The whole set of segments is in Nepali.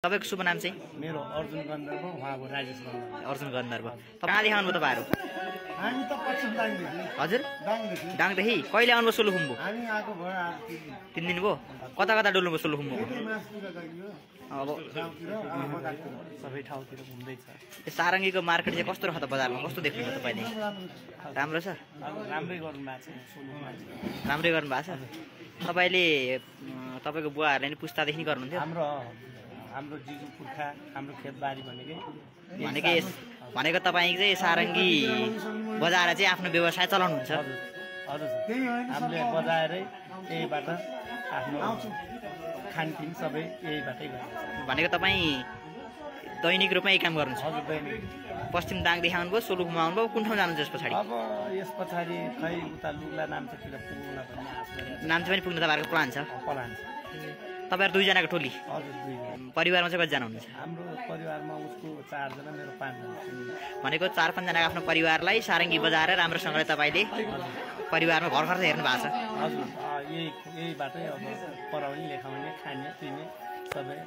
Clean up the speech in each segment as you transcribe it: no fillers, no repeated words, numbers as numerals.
तपाईको शुभ नाम चाहिँ? मेरो अर्जुन गन्धर्व, उहाँको राजेश गन्धर्व। अर्जुन गन्धर्व। कहाँ देखाउनु भयो तपाईँहरू? हामी त पश्चिम डाङदेखि। हजुर डाङदेखि। डाङदेखि कहिले आउनुभयो सोलुखुम्बु? हामी आएको भयो 3 दिन भयो। कता कता डुल्नुभयो सोलुखुम्बु? अब सबै ठाउँतिर घुम्दैछ। सारङ्गीको मार्केट चाहिँ कस्तो रहेछ त बजारमा? कस्तो देख्नुभयो तपाईँले? राम्रो छ? राम्रै गर्नु भएको छ सोलुमा। राम्रै गर्नु भएको छ। तपाईँले तपाईँको बुवाहरूले नि पुस्तादेखि गर्नुहुन्थ्यो? हाम्रो जिजु पुर्खा, हाम्रो खेतबारी भनेको तपाईँ चाहिँ सारङ्गी बजाएर चाहिँ आफ्नो व्यवसाय चलाउनुहुन्छ? हजुर हामीले बजाएरै यहीबाट आफ्नो खानपिन सबै यहीबाटै गर्छ। भनेको तपाईँ दैनिक रूपमा यही काम गर्नुहुन्छ? हजुर दैनिक। पश्चिम डाङदेखि आउनुभयो, सोलुखुम्बु आउनुभयो, कुन ठाउँ जानुहुन्छ यस पछाडि? अब यस पछाडि खै उता लुग्ला नाम्चेतिर पुग्न भन्ने आश गरेर। नाम्चे पनि पुग्न तपाईँहरूको प्लान छ? प्लान छ। तपाईँहरू 2 जनाको टोली? हजुर 2 जना। परिवारमा चाहिँ कतिजना हुनुहुन्छ? हाम्रो परिवारमा उसको 4 जना, मेरो 5 जना। भनेको 4-5 जनाको आफ्नो परिवारलाई सारङ्गी बजाएर राम्रोसँगले तपाईँले परिवारमा घर खर्च हेर्नु भएको छ? हजुर यहीबाटै अब पढाउने, लेखाउने, खाने, पिउने सबै।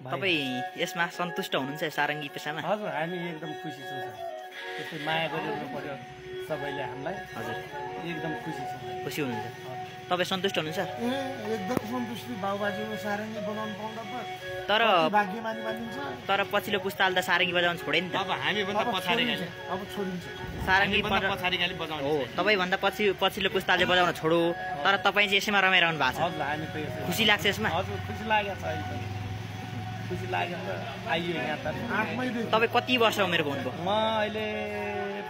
तपाईँ यसमा सन्तुष्ट हुनुहुन्छ सारङ्गी पेसामा? हजुर हामी एकदम खुसी छौँ सर। त्यस्तै माया गरिरहनु पर्यो सबैले हामीलाई। हजुर एकदम खुसी छौँ। खुसी हुनुहुन्छ? तपाईँ सन्तुष्ट हुनुहुन्छ? एकदम सन्तुष्टि बाबुबाजेको सारङ्गी बनाउनु पाउँदा तर भाग्यमानी मानिन्छ। तर पछिल्लो पुस्ताले त सारङ्गी बजाउन छोडे नि त? अब हामीभन्दा पछाडि अब छोडिन्छ सारङ्गी पछाडि गाली बजाउने हो। तपाईँभन्दा पछिल्लो पुस्ताले बजाउन छोडो, तर तपाईँ चाहिँ यसैमा रमाइरहनु भएको छ? हजुर हामी त यसै। खुसी लाग्छ यसमा? हजुर खुसी लागेको छ अहिले। खुसी लाग्यो त आइयो यहाँ त। तपाईँ कति वर्ष उमेरको हुनुभयो? म अहिले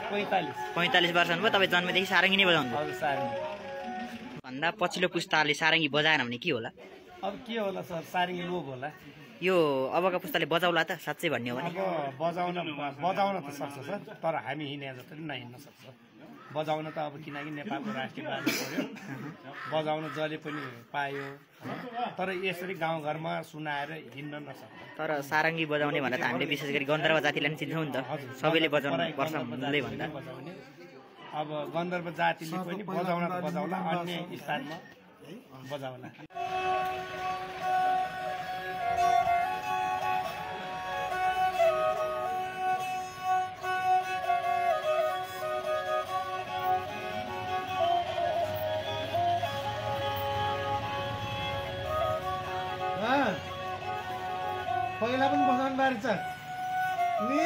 45 वर्ष हुनुभयो। तपाईँ जन्मेदेखि सारङ्गी नै बजाउनु? हजुर सारङ्गी। भन्दा पछिल्लो पुस्ताले सारङ्गी बजाएन भने के होला? अब के होला सर, सारङ्गी लोभ होला। यो अबका पुस्ताले बजाउला त साँच्चै भन्ने हो भने? अब बजाउन त सक्छ सर, तर हामी हिँडे जस्तो नहिँड्न सक्छ। बजाउन त अब किनकि नेपालको राष्ट्रिय बाजा पर्यो, बजाउन जसले पनि पायो, तर यसरी गाउँघरमा सुनाएर हिँड्न नसक्छ। तर सारङ्गी बजाउने भन्दा त हामीले विशेष गरी गन्धर्व जातिलाई पनि चिन्छौँ नि त, सबैले बजाउनु पर्छ भन्दै भन्दा। अब गन्धर्व जातिले पनि बजाउन त बजाउला, अन्य स्थानमा बजाउला। पहिला पनि बजाउनु बारी छ नि।